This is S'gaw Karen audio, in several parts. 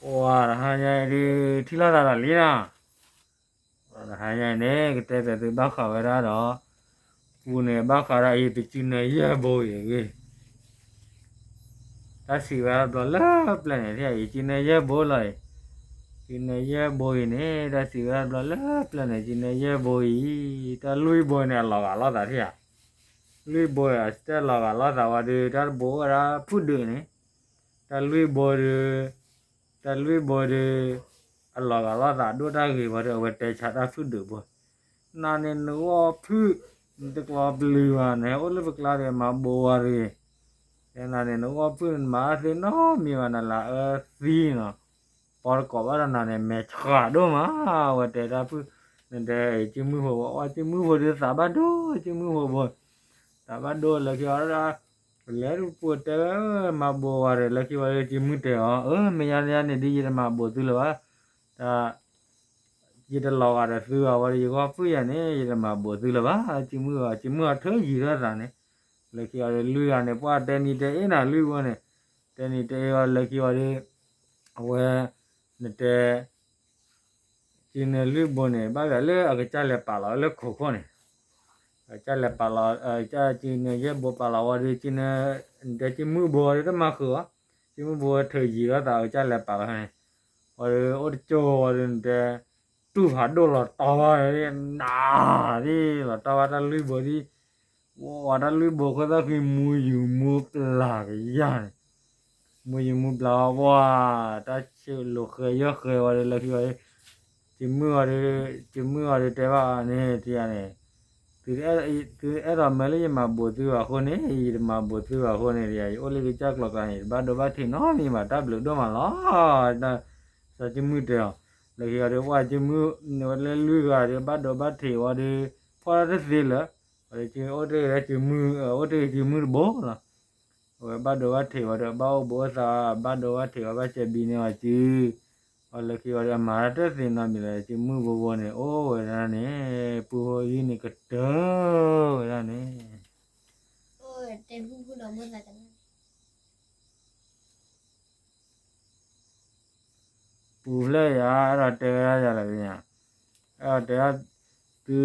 ပှၤတဟါညါအံၤဒုး ထံၣ်လိာ်သးဒီးလံနီၤ, တဟါညါအံၤန့ၣ် ကတဲပၠးသုဘၣ်ဃးဝဲဒၣ်ဒီး ပူၤန့ၣ် ဘၣ်ဃးဒီးအံၤတစုနၢယဲၢ်ဘိအံၤအဂ့ၢ် တၢ်စံးဝဲဒၣ်တဘျီလၢပျၢၤန့ၣ် ယစုနၢယဲၢ်ဘိလီၤအံၤ, စုနၢယဲၢ်ဘိအံၤန့ၣ် တၢ်စံးဝဲဒၣ်တဘျီလၢပျၢၤန့ၣ် စုနၢယဲၢ်ဘိအံၤ, တၢ်လွံၢ်ဘိန့ၣ် အလီၤဂာ်လိာ်သးထံၣ်ဧါ, လွံၢ်ဘိအံၤ အစတဲလီၤဂာ်လိာ်သးဝဲဒီး တၢ်တဘိအိၣ်ဝဲဒၣ်ဖုၣ်ဒုးန့ၣ်, တၢ်လွံၢ်ဘိဒီး တၢ်လွံၢ်ဘိဒီး အလီၤဂာ်လိာ်သးဒိၣ်တၢ်ဂ့ၤဝဲဒီး အဝဲတဲဆါတၢ်ဖုၣ်ဒုးဘိ, နၤန့ၣ်နဂီၢ်ဖုၣ်, နတကျီပျုၤဘၣ်န့ၣ် အိၣ်လၢပကျါဒီးမၤဘိဝဲတဂ့ၤ, နၤန့ၣ်နဂီၢ်ဖုၣ် နမၤအသ့နီတမံၤဘၣ် နလၢအၢသံနီၤ, ပီတကိးဘၣ်ဒီးနၤန့ၣ် မဲာ်ဆှးဒိၣ်မး, အဝဲတဲတၢ်ဖုၣ်, နတဲအံၤ စုမုၢ်ဖိဘိ, အဝဲစုမုၢ်ဖိဒီးသးဘၣ်ဒိ စုမုၢ်ဖိဘိ, သးဘၣ်ဒိလၢခံအီၤဒၣ် လဲၤတပူၤတဲဝဲ မၤဘိဝဲဒီး လၢခံဝံၤဒီး စုမုၢ်တဲအီၤ အၢ မ့ၢ်ယါန့ၣ်ယါန့ၣ်ဒ် ယတမၤဘိးသုလၢၤဘၣ်, တၢ် ယတလီၤဂာ်ဒီးသုဘၣ်ဝဲဒီး ယဂီၢ်ဖုၣ်ယၤန့ၣ် ယတမၤဘိးသုလၢၤဘၣ်, စုမုၢ်အီၤ စုမုၢ်အီၤထၢယံၤထီၣ်သးန့ၣ်, လၢခံဝံၤဒီး လွံၢ်ဂၤန့ၣ် ပှၤတဲနံၤတဲအ့နၤလွံၢ်ဝဲန့ၣ်, တဲနံၤတဲအ့ဝဲလၢခံဝံၤဒီး အဝဲ နတဲ စုနၢလွံၢ်ဘိန့ၣ် ဘၣ်ဃးလၢအကစၢ်လဲၤပာ်လီၤလၢခိခိၣ်န့ၣ်, အကစၢ်လဲၤပာ်လီၤ စုနၢယဲၢ်ဘိပာ်လီၤဝံၤဒီး စုနၢ နတဲစုမုၢ်ဘိဝံၤဒီးတမၤဃုာ်အီၤ, စုမုၢ်ဘိဝဲထၢယံၤထီၣ်သး အကစၢ်လဲၤပာ်လီၤန့ၣ်, ဝံၤဒီးအိၣ်တကၠိဝံၤဒီး နတဲ တူၢ်ဖးဒိၣ်လီၤတီၢ်ဘၣ် နၤဒ် လီၤတီၢ်ဘၣ်တၢ်လွံၢ်ဘိဒ် ဝံၤတၢ်လွံၢ်ဘိဃိသၣ်ဃံ မူယူၤမူပျၢ်ကယၢ်န့ၣ်, မူယူၤမူပျၢ်ဝံၤ တၢ်ဆၢလိာ်ဃဲယီၢ်ဃဲဝံၤဒီး လၢခံဝံၤဒီး စုမုၢ်ဝံၤဒီး စုမုၢ်ဝံၤဒီးတဲဘၣ်န့ၣ် တယၤန့ၣ် သုအဲၣ်ဒိးမၢလၢယမၤဘိးသုဘၣ်အဃိန့ၣ် ယတမၤဘိးသုဘၣ်အဃိန့ၣ် ယအိၣ်လၢကစၢ်ကျိၤကျါန့ၣ် ယတဘၣ်ဒိဘၣ်ထံးနီတမံၤဘၣ် တၢ်ဘျုးဒိၣ်မးလီၤ. စီၤစုမုၢ်တဲအီၤ လၢခံဝံၤဒီး ဝံၤစုမုၢ် ဝဲလၢလွံၢ်ဂၤဒီး ဘၣ်ဒိဘၣ်ထံးဝံၤဒီး ဖီၣ်တၢ်တသ့လၢၤ, ဝံၤဒီး အိၣ်တ့ၢ်ဝဲစုမုၢ် အိၣ်တ့ၢ်စုမုၢ်တဘိလီၤ. အဝဲဘၣ်ဒိဘၣ်ထံးဝံၤဒီး ဘၣ်အိၣ်ဘှံးအိၣ်သါ ဘၣ်ဒိဘၣ်ထံးဝံၤ ဘၣ်စဲးဘံန့ၢ်ဝံၤစု ဝံၤလၢခံဝံၤဒီး အမၤတၢ်တသ့နီတမံၤလၢၤ စုမုၢ်ဘိဘိန့ၣ် အိၣ်ဝဲဒၣ်န့ၣ် ပူဖိယုၢ်န့ၣ်ကတၢၢ်ဝဲဒၣ်န့ၣ် ပူဖျဲၣ်ယၤ အဲၣ်ဒိးတဲဝဲဒၣ်ယၤလၢညါ, အဲၣ်ဒိးတဲဒၣ် သု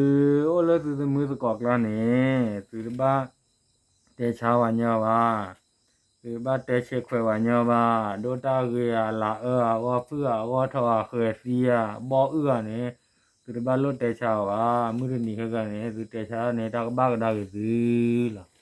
အိၣ်လၢသုသမုၢ်သကိးကျါန့ၣ် သုတဘၣ်တဲဆါဝဲညီဘၣ်, သုတဘၣ်တဲဆဲးခွဲးဝဲညီဘၣ်, ဒိၣ်တၢ်ဂ့ၤဧါ လၤအၢဧါ ဂီၢ်ဖုၣ်ဧါ ဂီၢ်ထီၣ်ဧါ ဃဲၤသံဧါ ဘီၣ်အုၣ်ဧါန့ၣ် သုတဘၣ်လိၣ်တဲဆါအီၤဘၣ်, မုၢ်တနံၤခဲကနံၣ်န့ၣ် သုတဲဆါန့ၣ် တၢ်ကဘၣ်ကဒါက့ၤသုလီၤ.